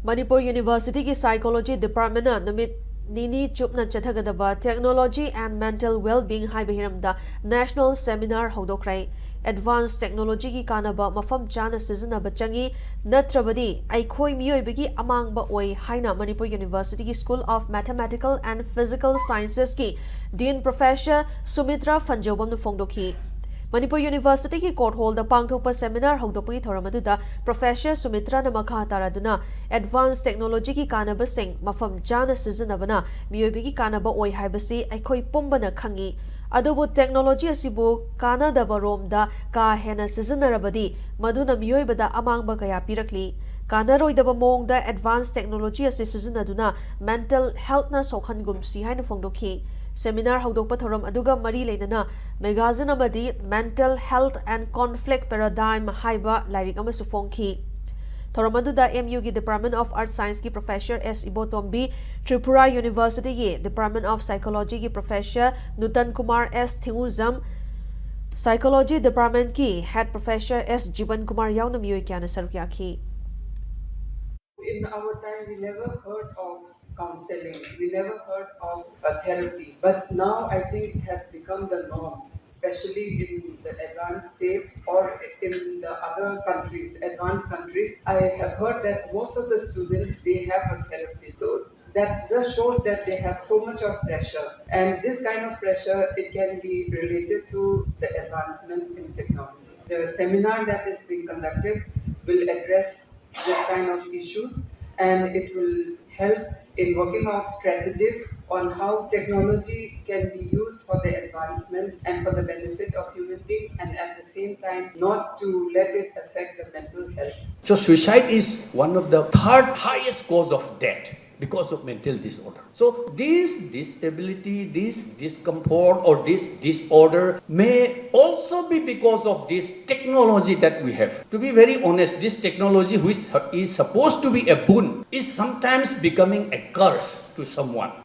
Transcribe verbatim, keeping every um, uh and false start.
ꯃꯅꯤꯄꯨꯔ ꯌꯨꯅꯤꯚꯔꯁꯤꯇꯤꯒꯤ ꯁꯥꯏꯀꯣꯂꯣꯖꯤ ꯗꯤꯄꯥꯔꯠꯃꯦꯟꯅ ꯅꯨꯃꯤꯠ ꯅꯤꯅꯤ ꯆꯨꯞꯅ ꯆꯠꯊꯒꯗꯕ Technology and Mental Well-being ꯍꯥꯏꯕ ꯍꯤꯔꯝꯗ ꯅꯦꯁꯅꯦꯜ ꯁꯦꯃꯤꯅꯥꯔ ꯍꯧꯗꯣꯛꯈ꯭ꯔꯦ꯫ ꯑꯦꯗꯚꯥꯟꯁ ꯇꯦꯛꯅꯣꯂꯣꯖꯤꯒꯤ ꯀꯥꯟꯅꯕ ꯃꯐꯝ ꯆꯥꯅ ꯁꯤꯖꯤꯟꯅꯕ ꯆꯪꯏ, ꯅꯠꯇ꯭ꯔꯕꯗꯤ ꯑꯩꯈꯣꯏ ꯃꯤꯑꯣꯏꯕꯒꯤ ꯑꯃꯥꯡꯕ ꯑꯣꯏ ꯍꯥꯏꯅ ꯃꯅꯤꯄꯨꯔ ꯌꯨꯅꯤꯚꯔꯁꯤꯇꯤꯒꯤ School of Mathematical and Physical Sciences-ꯀꯤ ꯗꯤꯟ ꯄ꯭ꯔꯣꯐꯦꯁꯔ ꯁꯨꯃꯤꯇ꯭ꯔꯥ ꯐꯟꯖꯧꯕꯝꯅ ꯐꯣꯡꯗꯣꯛꯈꯤ꯫ ꯃꯅꯤꯄꯨꯔ ꯌꯨꯅꯤꯚꯔꯁꯤꯇꯤꯒꯤ ꯀꯣꯔꯠ ꯍꯣꯜꯗ ꯄꯥꯡꯊꯣꯛꯄ ꯁꯦꯃꯤꯅꯥꯔ ꯍꯧꯗꯣꯛꯄꯒꯤ ꯊꯧꯔꯝ ꯑꯗꯨꯗ ꯄ꯭ꯔꯣꯐꯦꯁꯔ ꯁꯨꯃꯤꯇ꯭ꯔꯥꯅ ꯃꯈꯥ ꯇꯥꯔꯗꯨꯅ ꯑꯦꯗꯚꯥꯟꯁ ꯇꯦꯛꯅꯣꯂꯣꯖꯤꯒꯤ ꯀꯥꯟꯅꯕꯁꯤꯡ ꯃꯐꯝ ꯆꯥꯅ ꯁꯤꯖꯤꯟꯅꯕꯅ ꯃꯤꯑꯣꯏꯕꯒꯤ ꯀꯥꯟꯅꯕ ꯑꯣꯏ ꯍꯥꯏꯕꯁꯤ ꯑꯩꯈꯣꯏ ꯄꯨꯝꯕꯅ ꯈꯪꯏ꯫ ꯑꯗꯨꯕꯨ ꯇꯦꯛꯅꯣꯂꯣꯖꯤ ꯑꯁꯤꯕꯨ ꯀꯥꯟꯅꯗꯕ ꯔꯣꯝꯗ ꯀꯥ ꯍꯦꯟꯅ ꯁꯤꯖꯤꯟꯅꯔꯕꯗꯤ ꯃꯗꯨꯅ ꯃꯤꯑꯣꯏꯕꯗ ꯑꯃꯥꯡꯕ ꯀꯌꯥ ꯄꯤꯔꯛꯂꯤ꯫ ꯀꯥꯟꯅꯔꯣꯏꯗꯕ ꯃꯑꯣꯡꯗ ꯑꯦꯗꯚꯥꯟꯁ ꯇꯦꯛꯅꯣꯂꯣꯖꯤ ꯑꯁꯤ ꯁꯤꯖꯤꯟꯅꯗꯨꯅ ꯃꯦꯟꯇꯦꯜ ꯍꯦꯜꯠꯅ ꯁꯣꯛꯍꯟꯒꯨꯝꯁꯤ ꯍꯥꯏꯅ ꯐꯣꯡꯗꯣꯛꯈꯤ꯫ ꯁꯦꯃꯤꯅꯥꯔ ꯍꯧꯗꯣꯛꯄ ꯊꯧꯔꯝ ꯑꯗꯨꯒ ꯃꯔꯤ ꯂꯩꯅꯅ ꯃꯦꯒꯥꯖꯤꯟ ꯑꯃꯗꯤ Mental Health and Conflict Paradigm ꯍꯥꯏꯕ ꯂꯥꯏꯔꯤꯛ ꯑꯃꯁꯨ ꯐꯣꯡꯈꯤ꯫ ꯊꯧꯔꯝ ꯑꯗꯨꯗ ꯑꯦꯝ ꯌꯨꯒꯤ Department of Earth Science-ꯀꯤ ꯄ꯭ꯔꯣꯐꯦꯁꯔ ꯑꯦꯁ ꯏꯕꯣꯇꯣꯝꯕꯤ, ꯇ꯭ꯔꯤꯄꯨꯔꯥ ꯌꯨꯅꯤꯚꯔꯁꯤꯇꯤꯒꯤ Department of Psychology-ꯒꯤ professor Nutan Kumar S Thingujam, psychology ꯗꯤꯄꯥꯔꯠꯃꯦꯟꯠꯀꯤ head professor S Jiban Kumar ꯌꯥꯎꯅ ꯃꯤꯑꯣꯏ ꯀꯌꯥꯅ ꯁꯔꯨꯛ ꯌꯥꯈꯤ꯫ In our time, we never heard of counseling, we never heard of a therapy, but now I think it has become the norm, especially in the advanced states or in the other countries, advanced countries. I have heard that most of the students, they have a therapy. So that just shows that they have so much of pressure. And this kind of pressure, it can be related to the advancement in technology. The seminar that is being conducted will address this kind of issues, and it will help in working out strategies on how technology can be used for the advancement and for the benefit of human being, and at the same time not to let it affect the mental health. So suicide is one of the third highest cause of death because of mental disorder. So this disability, this discomfort, or this disorder may also be because of this technology that we have. To be very honest, this technology, which is supposed to be a boon, is sometimes becoming a curse to someone.